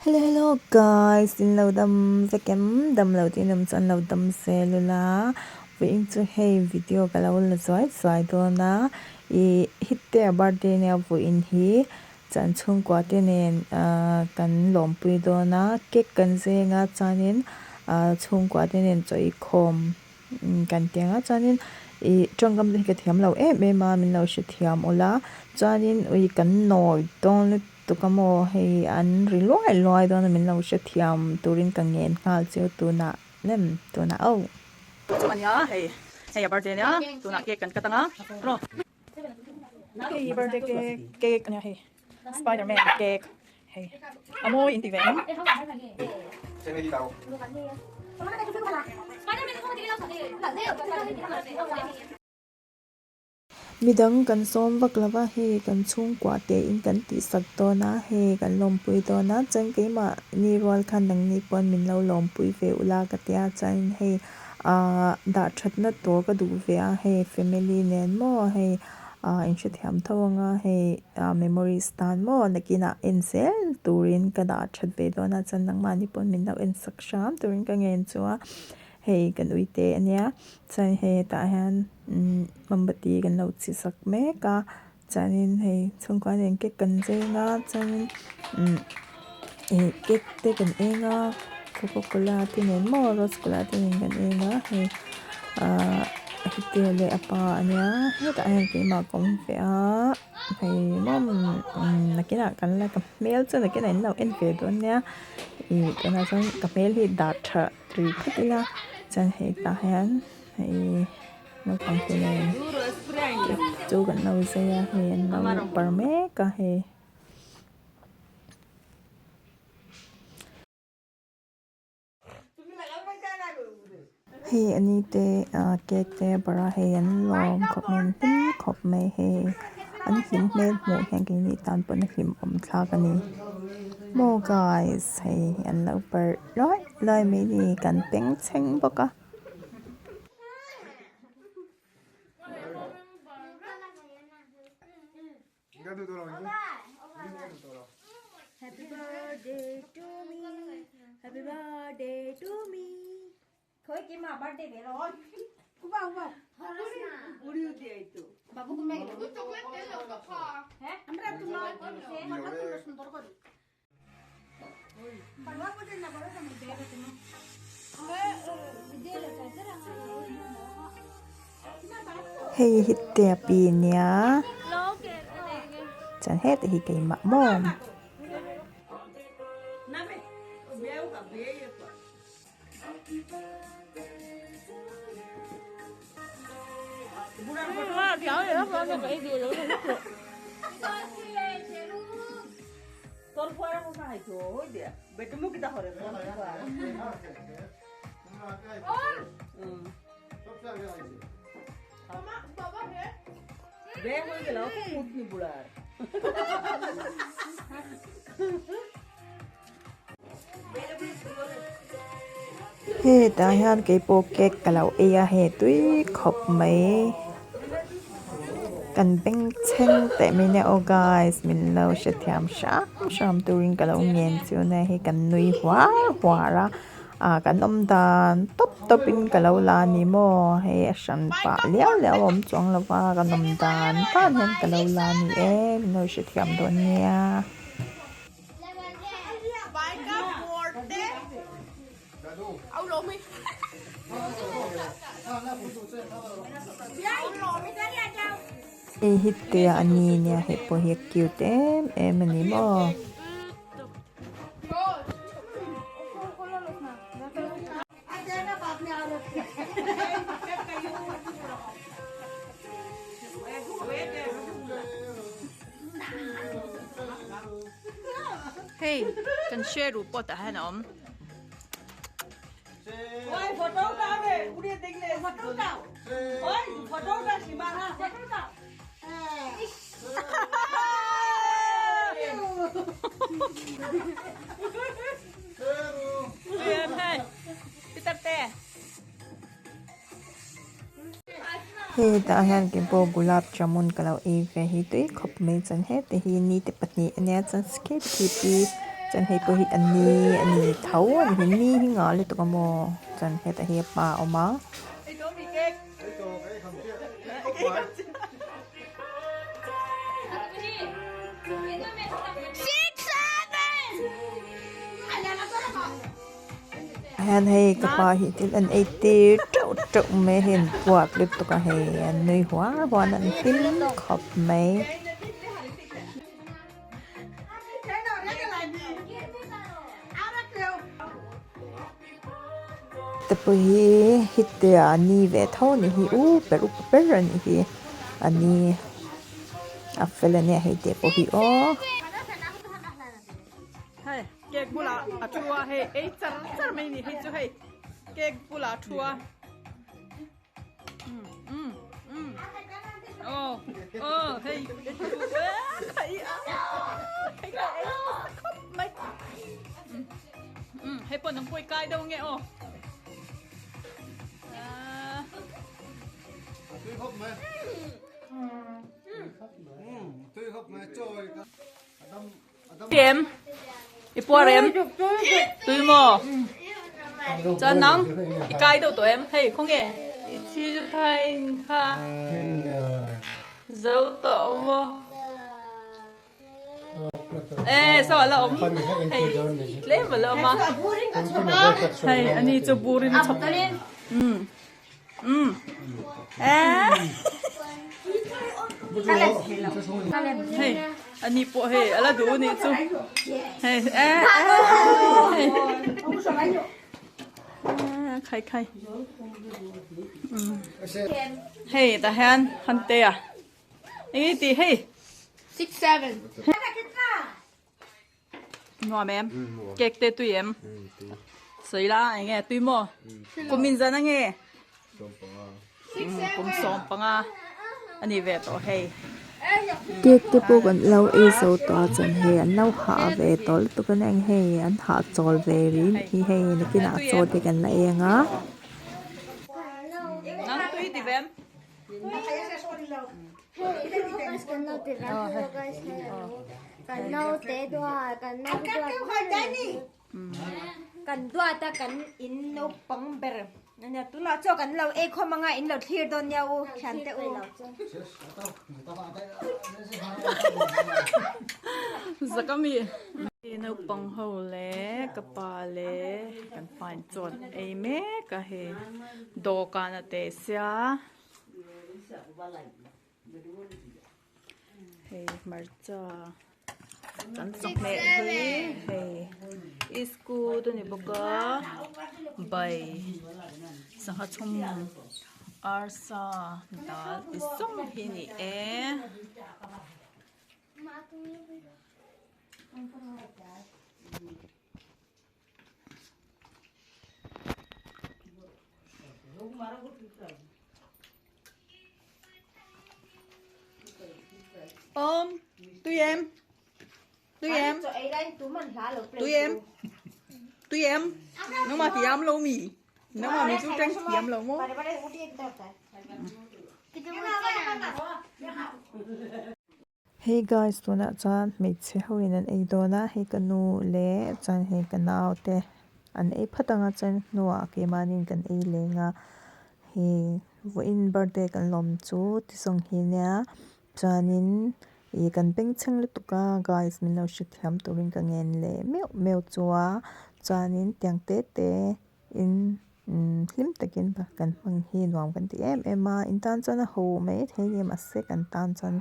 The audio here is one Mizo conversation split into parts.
Hello hello guys in lo dam vek em dam lo tih nawm chuan lo dam zel ula vawiin chu hei video ka lo la zuai zuai dawn a ih hite a birthday nia vawiin hi chuan chhungkua te nen ahh kan lawmpui dawn a cake kan zeng a chuanin ahh chhungkua te nen chaw inkhawm Kan ti ang a chuanin ih tawngkam te hi ka thiam lo em em a min lo hrethiam ula chuanin ui kan nawi dawn lutuk a maw hei an ri luai luai dawn a min lo hrethiam turin ka ngen nghal chu tunah lem tunah aw. Chu a nia hei hei a birthday ania tunah cake kan cut anga raw. Hei birthday cake cake ania hei spiderman cake hei a mawi in ti ve em. Midang kan sawm vak lo va hei kan chhungkua te in kan tihsak dawn a hei kan lawmpui dawn a chuan keimah ni rual khan nangni pawn min lo lawmpui ve ula ka tia chuan hei Ahh dah thatna tur ka duh ve a hei family nen maw hei ahh in hrethiam tho anga hei ah memories tan maw nakinah en zel turin ka dah that ve dawn a chuan nangmahni pawn min lo en sak hram turin ka ngen chu a hei kan uite ania chuan hei hetah hian umm mawmbati kan lo chhi sak mek a chuanin hei chhungkua nen cake kan zeng a chuanin umm ih cake te kan eng a coca cola te nen maw rose cola te nen kan eng a hei ahh hetiang leh a pa ania hetah hian keimah ka awm ve a hei maw nakinah kan la ka hmel chu nakinah in lo en ve dawn nia ih tunah chuan ka hmel hi dah tha tui phawt ila chuan hetah hian hei. Naupang te nen cake chu kan lo zai a hei an lo par mek a hei. Hei ani te ah cake te a bar a hei an lawm khawp mai an hlim khawp mai hei an hlim hmel hmuh hian keini tan pawn a hlimawm thlak a ni maw guys hei an lo barh luai luai mai ni kan bengchheng bawk a. Happy birthday to me. Happy birthday to me. Hei hi tep i nia chuan heta hi keimah maw. Hetah hian keipawh cake ka lo ei a hei tui khawp mai kan bengchheng teh mai nia aw guys min lo hrethiam hram hram turin ka lo ngen chu nia hei kan nui huar huar a ah kan awm dan tawp tawp in ka lo la a ni maw hei a hran pah liau liau a awm chuang lo va kan awm dan dan hian ka lo la a ni e min lo hrethiam dawn nia. Hei hi tia a ni nia hei pawh hi a cute em em a ni maw. Hei kan share ru pawh tah hian a awm. Hetah hian keipawh gulab jamun ka lo ei ve hi tui khawp mai chuan heti hi ni te pahnih ania chuan skip tih hi. Chuan hei pawh hi a ni a ni tho a ni hi ni hi ngah lutuk a maw chuan hetah hi a pa a awm a. Hian hei ka pa hi thil an ei tir teuh teuh mai a hei an puat lutuk a hei an nui huar huan an hlim khawp mai. Te pawh hi hetiang a ni ve tho a nih hi u ber upa ber a nih hi a ni a fel a nia hei te pawh hi aw. Hei cake bulah a thu a hei ei char char mai a ni hei chu hei cake bulah a thu a. Hei pawh nang pawh i kai deuh nge aw. Em i puar em tui maw chuan nang i kai deuh tawh em hei khawnge i thil khain kha zo tawh maw e saw a la awm hei tlem a la awm a hei ani chu burin a chhawp um um hei ani pawh hei a la duh anih chu hei khai khai hei tah hian han te a eng tih hei 6 7 Nuam em? Cake te tui em? Sawi la eng nge tui maw? Kum in zan ange? Kum 15 a ni ve tawh hei. Cake te pawh kan lo ei zo tawh a chuan hei an lo hah ve tawh lutuk a nia hei an hah chawl ve rih hi hei nakinah chaw te kan la ei ang a. Nang tui ti ve em? Kan duat a kan in naupang ber ania tunah chuan kan lo ei khawm anga in lo thlir dawn nia u thian te u. Zakami naupang ho leh ka pa leh kan pa in chaw an ei mek a hei dawhkan a te sia. Hei hmarcha kan chawhmeh hi hei iskut a ni bawk a bai sangha chhum arsa dal ti zawng hi a ni e. Ôm, tui em. Tui em. Tui em. Tui em. Nó mà thì am lâu mì. Nó mà mình chú tranh thì am lâu mô. Hey guys tunah chuan hmeichhe ho in an ei dawn a hei ka nu leh chuan hei ka nau te an ei phat ang a chuan hnuah keimahniin kan ei leng a hei vawiin birthday kan lawm chu ti zawng hi nia chuanin ih kan bengchheng lutuk a guys min lo hrethiam turin ka ngen leh meuh meuh chu a chuanin tiang te te in hlim takin kan hmang hi nuam kan ti em em a in tan chuan a ho mai thei a ni mahse kan tan chuan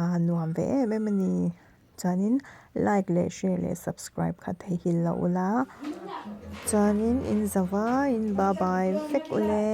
ah nuam ve em em a ni chuanin like leh share leh subscribe kha theihnghilh loh ula chuanin in za vaiin bye bye vek ule.